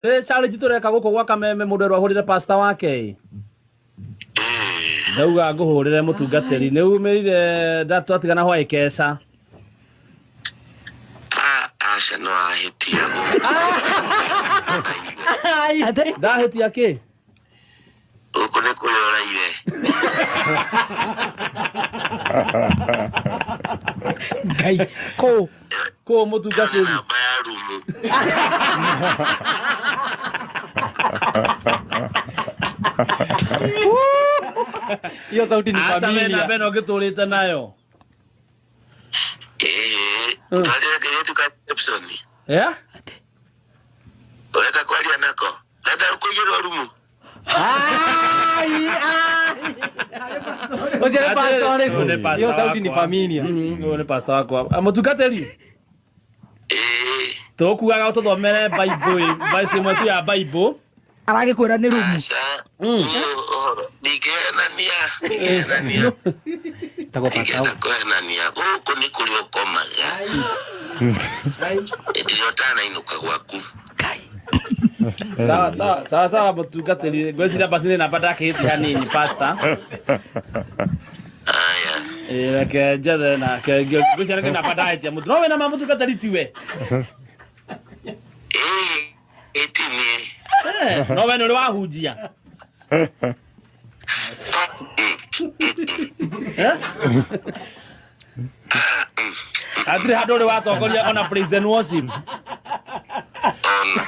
Nĩ challenge tũreka gũkũ gwa Kameme mũndũ erwo ahũrĩre pastor wake ĩ. Ndauga ngũhũrĩre mũtungatĩri nĩ umĩrire twatigana hwaĩ keca. Aca no ahĩtia gũkũ. Ndahĩtia kĩ? Gũkũ nĩ kũrĩa ũraire. Ngai kũ Kũ mũtungatĩri? Namba ya rumu. Hiyo sauti ni Aca we familia. namba ĩno ngĩtũrĩte nayo. Ĩĩ, twarĩra kairĩtu ka Epson. Yeah? Ũrenda kwaria nako? Ndenda kũigĩrwo rumu. Ai, ai. Ũcio nĩ pastor ũrĩkũ? Ũyũ nĩ pastor Hiyo sauti ni wakwa. familia. Ũyũ nĩ pastor wakwa. Ah, Mũtungatĩri, Ĩĩ, tũkuaga ũtũthomere Bible, verse ĩmwe tu ya Bible. Aragĩkwĩra nĩ rumu. Aca. Niĩ ũhoro ndingĩhenania, ndingĩhenania. Tagwo pastor. Ndingĩenda kũhenania. Gũkũ nĩ kũrĩa ũkomaga. Hĩndĩ ĩrĩa ũtanainũka gwaku. Sawa sawa sawa sawa mũtungatĩri, ngwĩciria basi nĩ namba ndakĩhĩtia hanini pastor. Aya. Ĩĩ, reke njethe nake ngwĩciria nĩ namba ndahĩtia mũtu. No wĩna ma mũtungatĩri tiwe? Ĩĩ, ĩti niĩ. Eh, no we nĩ ũrĩ wahunjia? Eh? Hatirĩ handũ ũrĩ watongoria ona praise and worship? Ona.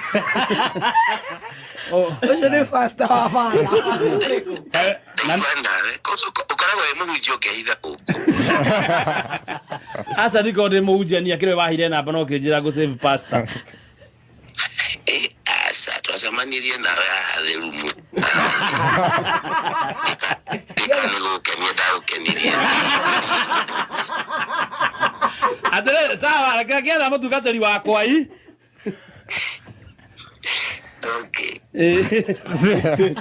Oh, Ũcio nĩ pastor wa bara. Ndaigua nawe. Ũkoragwo wĩ mũhunjia ũkehitha gũkũ. Aca ndiko ndĩ mũhunjia niĩ akĩrĩ we wahire namba no ũkĩnjĩra ngũ save pastor. Ĩ, aca twacemanirie nawe haha thĩ rumu. Ndika nĩ gũkenia ndagũkenirie. Atĩrĩrĩ, sawa, reke ngĩetha mũtungatĩri wakwa i. Okay.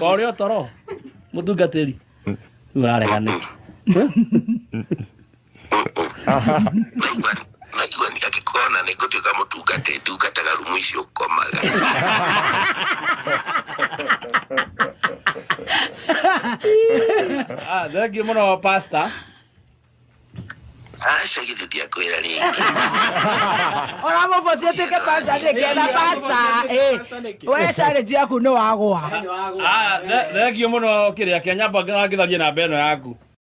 Korĩ o toro mũtungatĩri. Rĩu ũrarega nĩkĩ? Naigua naigua angĩkorwo na nĩ ngũtuĩka mũtungatĩri ndungataga rumu icio ũkomaga. Ah, thengiũ mũno pastor. Aca githĩ ndiakwĩra rĩngĩ. Ona mũboci atuĩke pastor ndĩketha pastor. Ĩ, we challenge yaku nĩ wagwa. Ah, thengiũ mũno kĩrĩa kĩa nyamba ngĩtharie namba ĩno yaku.